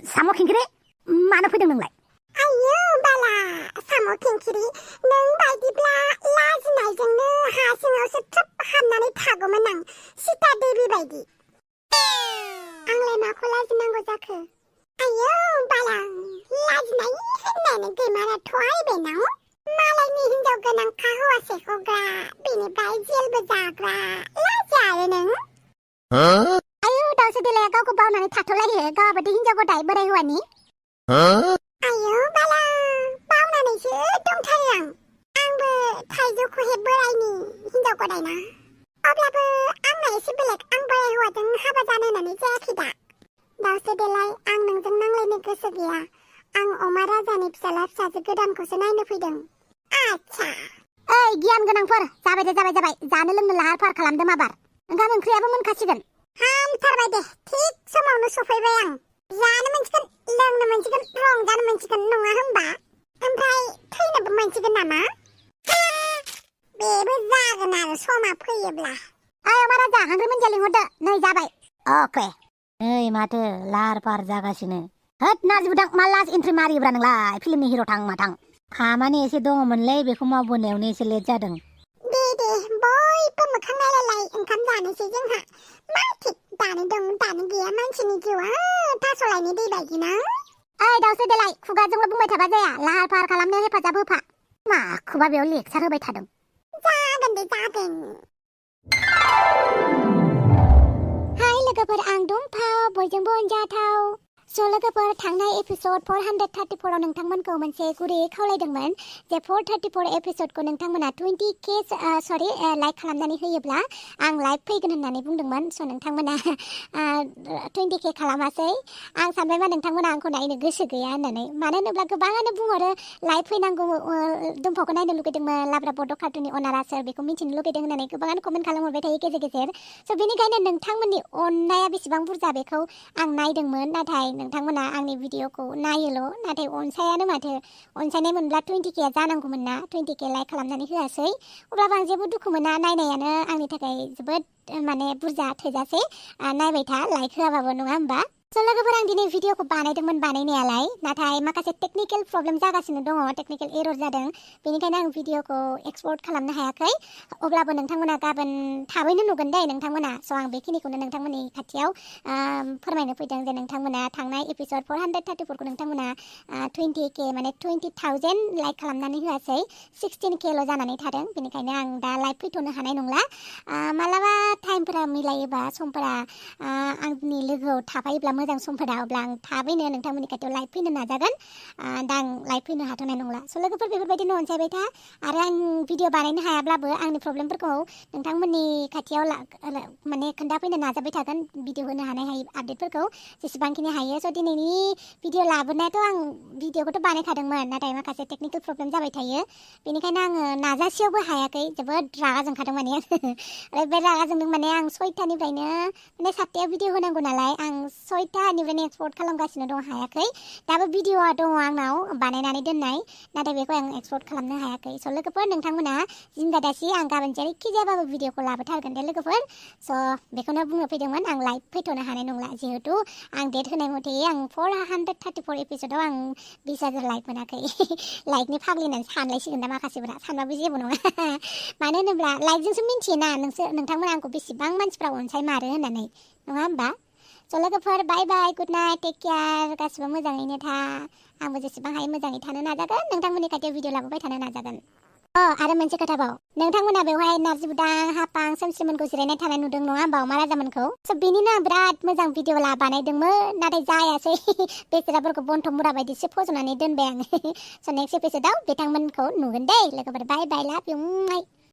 साम' खिंखिरि मानो फैदों नोंलाय? आयौ बाला साम' खिंखिरि नों बायदिब्ला लाजिनायजोंनो हा सिङावसो थ्रोब हाबनानै थागौमोन आं सीता देबि बायदि। आंलाय माखौ लाजिनांगौ जाखो? आयौ बाला लाजिनाय होननानै गैमाराथ' आइबेनाव मालायनि हिनजाव गोनांखा हौवा सेख'ग्रा बेनिफ्राय जेलबो जाग्रा लाजिया आरो नों? आयौ दाउसो देलाया गावखौ बावनानै थाथ'लायो गावाबादि हिनजाव गदाय बोराय हौवानि। आयौ बाला बावनानैसो दंथारो आंबो थाइजौखौ हे बोरायनि हिनजाव गदायना। अब्लाबो आंना एसे बेलेग आं बोराय हौवाजों हाबा जानो होननानै जायाखै दा। दाउसो देलाय आं नोंजों नांलायनो गोसो गैया। आं अमा राजानि फिसाला फिसाजो गोदानखौसो नायनो फैदों। आच्छा। ओइ गियान गोनांफोर जाबाय जानो लोंनो लाहार फाहार खालामदों माबार। ओंखाम ओंख्रियाबो मोनखासिगोन। हामथारबाय दे थिग समावनो सफैबाय आं। जानो मोनसिगोन लोंनो मोनसिगोन रंजानो मोनसिगोन नङा होमबा? ओमफ्राय थैनोबो मोनसिगोन नामा? बेबो जागोन आरो समा फैयोब्ला। ओइ अमा राजा हांग्रि मोनजा लिंहरदो नै जाबाय। अके नै माथो लाहार फाहार जागासिनो। होद नाजिबुदां मा लास्ट एन्ट्रि मारियोब्रा नोंलाय फिल्मनि हिर' थां माथां। खामानि एसे दङमोनलै बेखौ मावबोनायावनो एसे लेट जादों। दे बयबो मोखां नायलाय ओंखाम जानोसै जोंहा। मा थिग दानो दं दानो गैया मानसिनि जिउआ थास'लायनि दै बायदि ना। ओइ दाउसो देलाय खुगाजोंल' बुंबाय थाबा जाया लाहार फाहार खालामनायाव हेफाजाब होफा। माखौबा बेयाव लेक्सार होबाय थादों। जागोन दे जागोन। हाय लोगोफोर आं दुम्पाव बयजोंबो अनजाथाव। लोगोफोर थांनाय एपिसड 434 आव नोंथांमोनखौ मोनसे गुरैयै खावलायदोंमोन जे 434 एपिसडखौ नोंथांमोना 20k लाइक खालामनानै होयोब्ला आं लाइभ फैगोन होननानै बुंदोंमोन। स' नोंथांमोना 20k खालामासै। आं सानबाय मा नोंथांमोना आंखौ नायनो गोसो गैया होननानै। मानो होनोब्ला गोबाङानो बुंहरो लाइभ फैनांगौ दुम्पावखौ नायनो लुगैदोंमोन लाब्रा बड' कार्टुननि अनारा सोर बेखौ मिन्थिनो लुगैदों होननानै गोबाङानो कमेन्ट खालामहरबाय थायो गेजेर गेजेर। स' बेनिखायनो नोंथांमोननि अननाया बेसेबां बुरजा बेखौ आं नायदोंमोन। नाथाय नोंथांमोना आंनि भिडिअखौ नायोल' नाथाय अनसायानो माथो। अनसायनाय मोनब्ला 20k जानांगौमोन ना 20k लाइक खालामनानै होआसै। अब्लाबो आं जेबो दुखु मोना नायनायानो आंनि थाखाय जोबोद माने बुरजा थोजासे नायबाय था लाइक होआबाबो नङा होमबा? स' लोगोफोर आं दिनै भिडिअखौ बानायदोंमोन बानायनायालाय नाथाय माखासे टेक्निकेल प्रब्लेम जागासिनो दङ टेक्निकेल एरर जादों बेनिखायनो आं भिडिअखौ एक्सपर्ट खालामनो हायाखै। अब्लाबो नोंथांमोना गाबोन थाबैनो नुगोन दे नोंथांमोना। स' आं बेखिनिखौनो नोंथांमोननि खाथियाव फोरमायनो फैदों जे नोंथांमोना थांनाय एपिसड 434खौ नोंथांमोना 20k माने 20,000 लाइक खालामनानै होआसै 16kल' जानानै थादों। बेनिखायनो आं दा लाइभ फैथ'नो हानाय नंला। मालाबा टाइमफोरा मिलायोबा समफोरा आंनि लोगोआव थाफायोब्ला मोजां समफोरा अब्ला आं थाबैनो नोंथांमोननि खाथियाव लाइभ फैनो नाजागोन। दा आं लाइभ फैनो हाथ'नाय नंला। स' लोगोफोर बेफोरबायदिनो अनसायबाय था आरो आं भिडिअ बानायनो हायाब्लाबो आंनि प्रब्लेमफोरखौ नोंथांमोननि खाथियाव माने खोन्थाफैनो नाजाबाय थागोन भिडिअ होनो हानाय आपडेटफोरखौ जेसेबांखिनि हायो। स' दिनैनि भिडिअ लाबोनायाथ' आं भिडिअखौथ' बानायखादोंमोन नाथाय माखासे टेक्निकेल प्रब्लेम जाबाय थायो बेनिखायनो आङो नाजासेयावबो हायाखै। जोबोद रागा जोंखादों माने ओरैबायदि रागा जोंदों माने आं 6थानिफ्रायनो माने 7थायाव भिडिअ होनांगौ नालाय आं 6थानिफ्रायनो एक्सपर्ट खालामगासिनो दं हायाखै। दाबो भिडिअआ दङ आंनाव बानायनानै दोननाय नाथाय बेखौ आं एक्सपर्ट खालामनो हायाखै। स' लोगोफोर नोंथांमोना जिंगा दासि आं गाबोन जेरैखि जायाबाबो भिडिअखौ लाबोथारगोन दे लोगोफोर। स' बेखौनो बुंनो फैदोंमोन आं लाइभ फैथ'नो हानाय नंला जिहेथु आं डेट होनाय मथे आं 434 एपिसडआव आं 20,000 लाइक मोनाखै। लाइकनि फाग्लि होननानै सानलायसिगोन दा माखासेफोरा सानबाबो जेबो नङा। मानो होनोब्ला लाइकजोंसो मिन्थियोना नोंथांमोना आंखौ बेसेबां मानसिफ्रा अनसायमारो होननानै नङा होमबा? स' लोगोफोर बाय बाय गुड नाइट टेक केयार गासिबो मोजाङैनो था। आंबो जेसेबां हायो मोजाङै थानो नाजागोन नोंथांमोननि खाथियाव भिडिअ लाबोबाय थानो नाजागोन। आरो मोनसे खोथाबाव नोंथांमोना बेवहाय नार्जिबुदां हापां सोमस्रिमोनखौ जिरायनाय थानाय नुदों नङा होमबा अमा राजामोनखौ। स' बेनिनो आं बिराद मोजां भिडिअ बानायदोंमोन नाथाय जायासै बेसोराफोरखौ बन्थ' मुरा बायदिसो फज'नानै दोनबाय आं। स' नेक्स्ट एपिसडआव बिथांमोनखौ नुगोन दे लोगोफोर बाय बाय लाभ इउ।